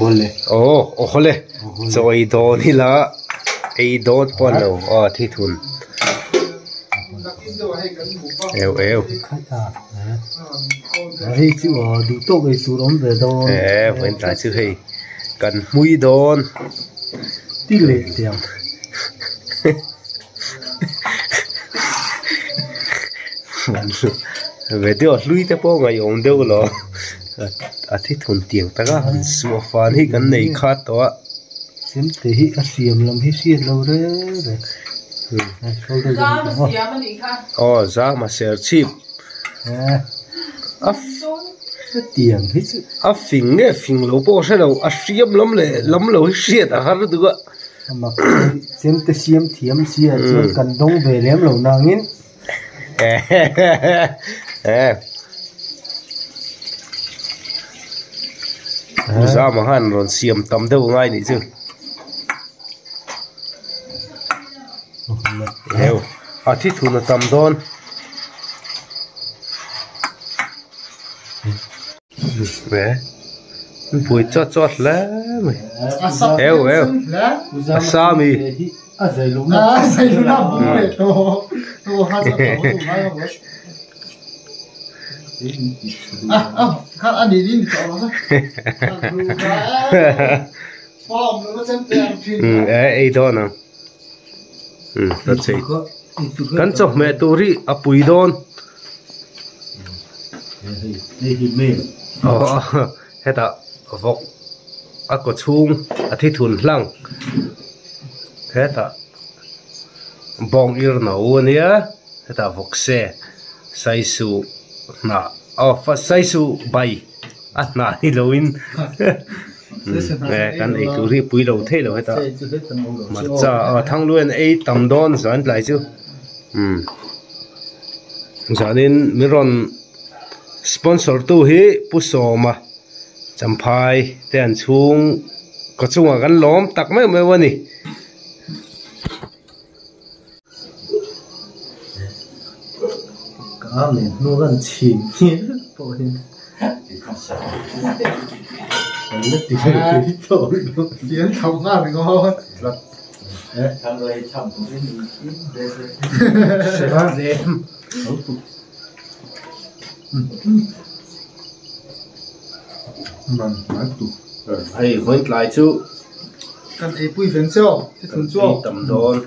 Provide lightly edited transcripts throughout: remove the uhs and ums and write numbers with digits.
Awle. Aw awhawle chaw ei dawn ila ei dawn pawh an lo aw thi thun eu eu. Hei chu aw duh tawk ei tur awm ve dawn. E vawiin tlai chu hei kan hmui dawn. Ti leh tiang. Video hlui te pawh ngaihawm deuh lo a thi thun tiang taka han suah fan hi kan nei khat tawh a. Chemte hi a siam lam hi hriat lo reng reng. Aw zama ser chhip. A tiang hi chu a fing nge fing lo pawh hre lo a hriam lam leh lam lo hi hriat a har duh a. Mak chemte siam thiam sia chuan kan dawng ve lem lo nangin. Zama khan rawn siam tam deuh ngai nih chu. Heu a thi thun a tam dawn. Buai chawt chawt hle mai eu eu a sa mi ei dawn ang kan chawhmeh tur hi a pui dawn. Aw hetah vawk a kaw chhung a thi thun hlang hetah bawng ir no a nia hetah vawk se saisu hnah aw saisu bai a hnah ni lo in kan ei tur hi pui lo thei lo hetah hmarcha aw thangluain ei tam dawn zan tlai chu umm. Zanin min rawn sponsor tu hi Pu Sawma Champhai te an chhung ka chungah kan lawm tak meuh meuh a ni. Ka men hnu kan chhin hian pawh hi kan la ti thei tawh lo. Hei vawiin tlai chu kan ei pui ven chiau thi thun chu ei tam dawn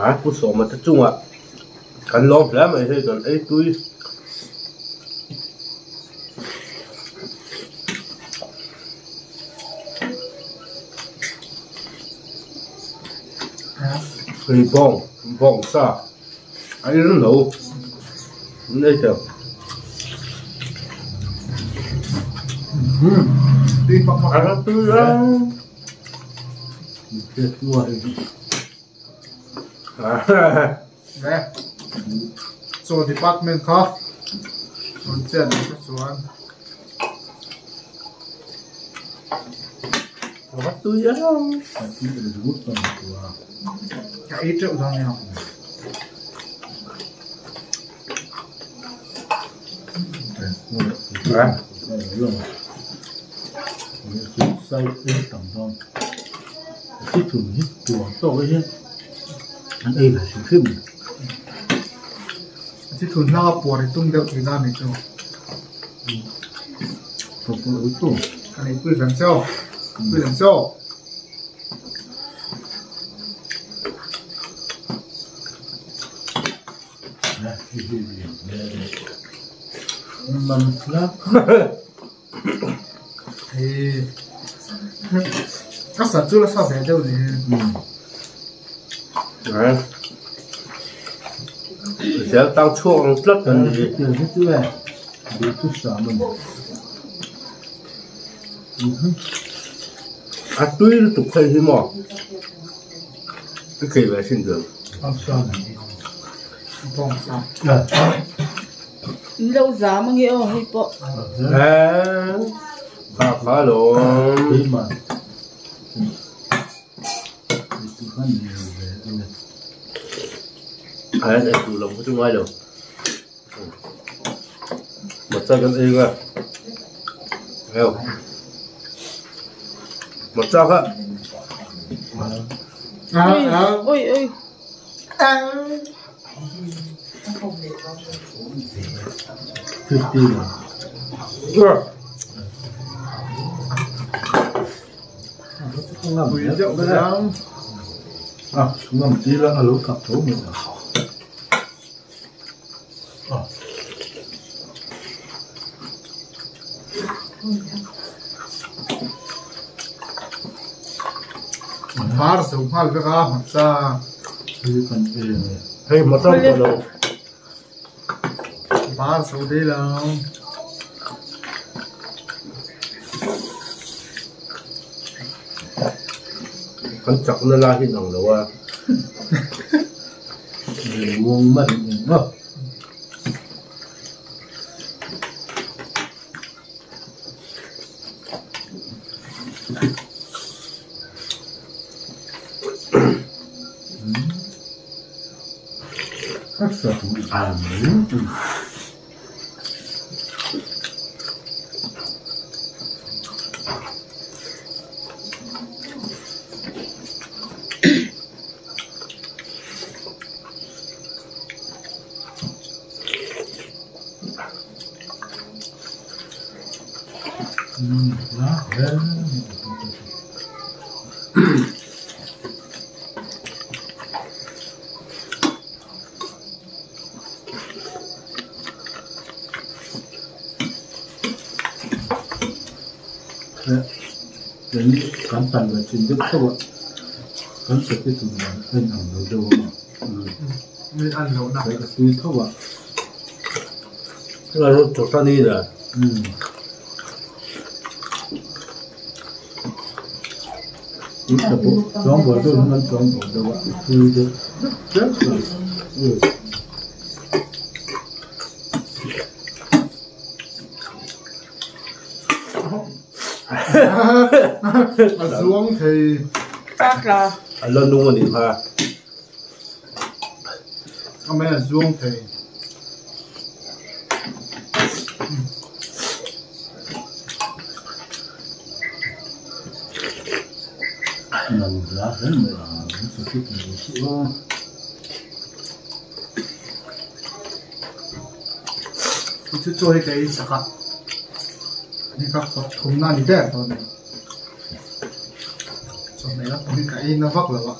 A pu sawma te chungah kan lawm hle mai hei kan ei tui. Hei bawng bawng sa a ir no an ei teuh. A tui a. Chaw department kha. Rawn chet leh te chuan. Ka ei teuh dawn nia. Chi thun hlang a puar i tum deuh tihna a ni chu. Kan ei pui veng chauh, pui veng chauh. Hei ka sat chu la sa ve deuh ni hi. Zel tang chhuak ang tlat an ni. A tui lutuk phei hi maw i khei ve thin tur. In lo zam ange aw hei pawh. Kha kha lawm. Ai an ei tur lo chu ngai lo. Macha kan ei nga. Heo. Macha kha. Oi oi. Var zo nghal vek a hmasa. Hei hmasa ka lo. Var zo dei lo. Kan chakna lai hi inang lo a. A zuang thei. A la nung a nih kha. A mai a zuang thei. Chu chaw hi ka ei chak a, ni ka kawt thum na ni ber dawn a ni. Chawhmeh lampang hi ka ei na vak lo a.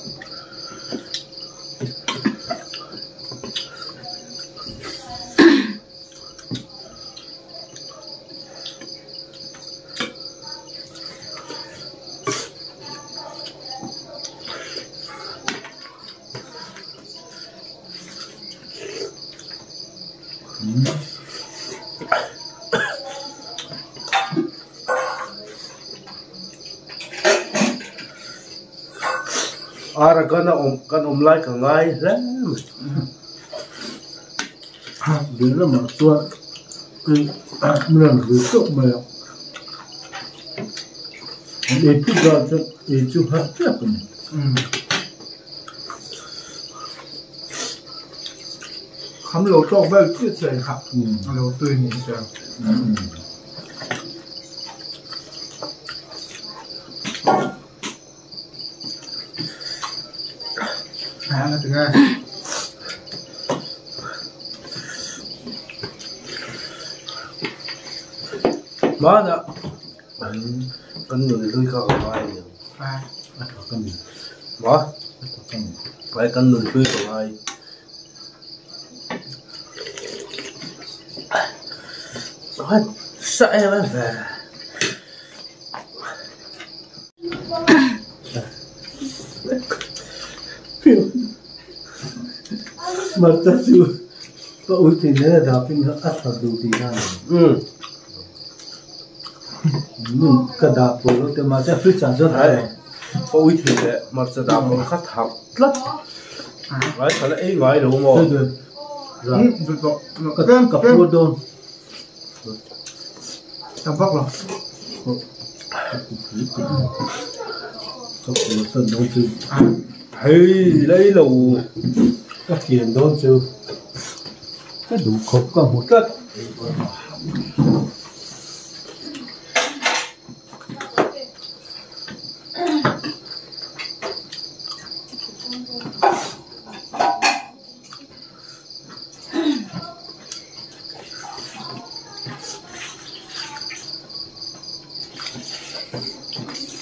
Arakan a awm kan awm lai ka ngai hle mai. Ding lamah chuan. Min rawn vui tawp mai a, an ei phut dan chuan ei chu har tep a ni. Kham lo tawk vel chiah chiah in kha a lo tui ni chuan. Hmanah kan nun hlui kha ka ngai a ni. Maw? Tlai kan nun hlui ka ngai. Sa em em ve. Martha chu ka ui thei nen a dah pin kha a tha duh tih na a ni. Ka dah pawh lo te mahse fridge ah chuan a awm. Ka ui thei leh hmarcha dah pawh kha thak tlat. Ngai ka la ei ngai lo maw? Ka pur dawn. Tam vak lo. Ka pur san dawn chu. Hei la ei lo. Ka fian dawn chu. Ka duh khawp ka hmu tlat.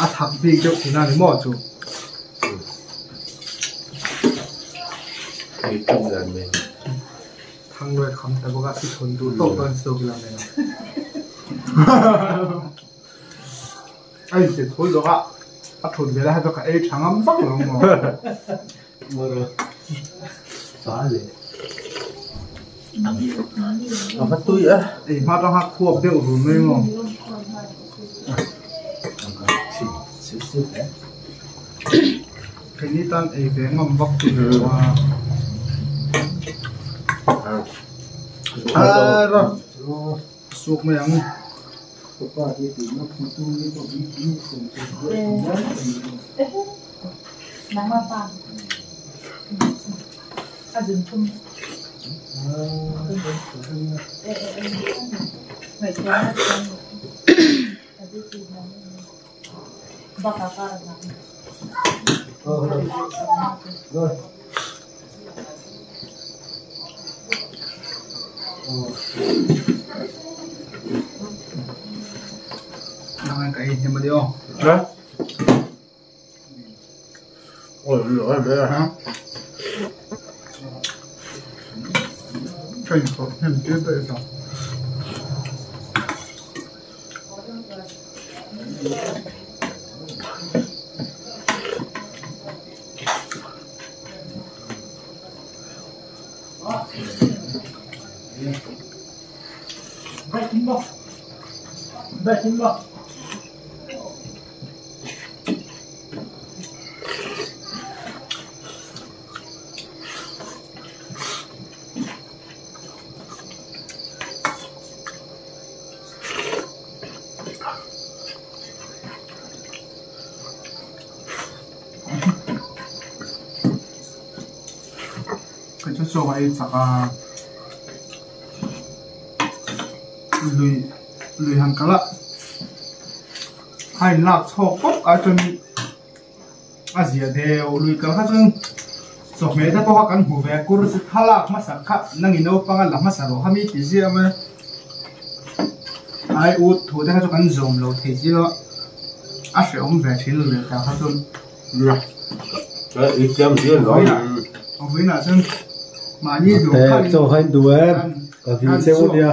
A thak bik deuh thin a ni maw chu. Thang luai kham ta bawk a si thawn duh tawk dawn zawk ila mai ang. A inti thawl zawk a, a thut ve lai kha ka ei tha ngam vak lo maw. A va tui a. Ei hma tang kha khuap deuh run mai maw. Keini tan ei ve ngam vak chu ni lo a. Ara suk mai ang. Ka ei hnem a ni aw. Ka inkhawh hnem tir daih zawk. Kei chu chaw ei chak a lui lui han kal a a in lak chhawk pawp ai chuan a zia deuh lui kal kha chuan chawhmeh te pawh kha kan hmu ve a kur chu thlalak hmasa kha nang i naupang a la hmasa rawh kha mi ti ziah mai a ai ut thu te kha chu kan zawm lo thei zil a a hrehawm ve thin lui kal kha chuan. Chaw hain duh em ka vin cheu ania.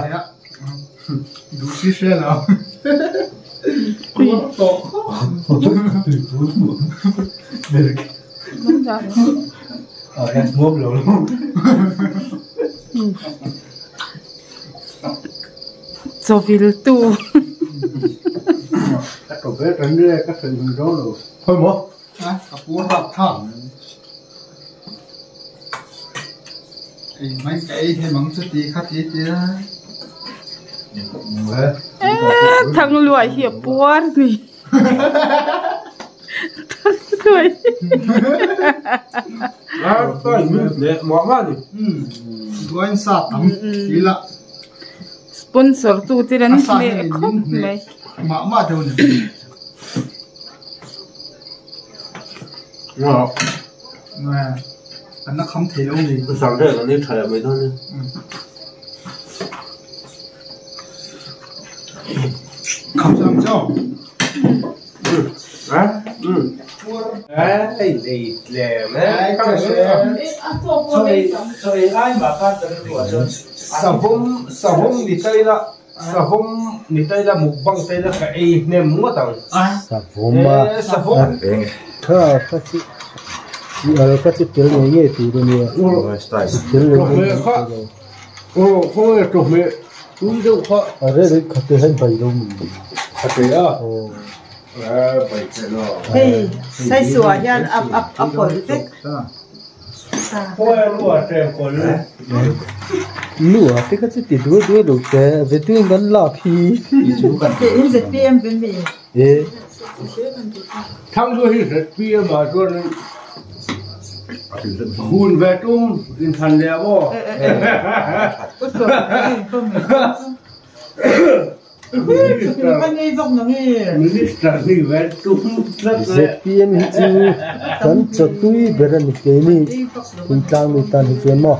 Chaw vil tu. Thôi maw? Ka pu rap tha. Ei mai ka ei thei mang chu ti kha ti tia. Thangluai hi a puar ni. Thangluai. Sponsor tu te an hneh khawp mai. Savawm a kha kha chu chi al kha chu tel ngei ngei tur a nia tel ngei ngei tur a nia a rel khat te hian bai lo mi Hei saisuah hian a a pawlh vek. Nu a te kha chu ti duai duai lo te vetuin kan lak hi In ZPM ve mi. E ZPM hi chu kan chawtui ber a ni keini thingtlang mi tan hi chuan maw.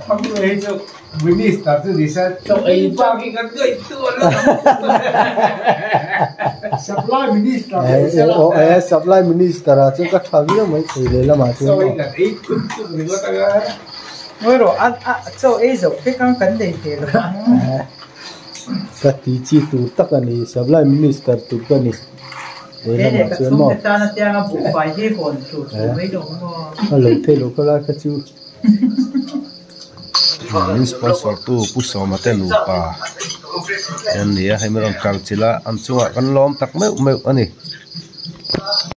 Aw supply minister ah chuan ka tha viau mai thei lehlamah chuan maw. Ka ti chi tur tak a ni, supply minister tur ka ni. Lehlamah chuan maw a lo thei lo ka lai kha chu. Min sponsor tu Pu Sawma te nupa an ni a, hei min rawn kal chilh a, an chungah kan lawm tak meuh meuh a ni.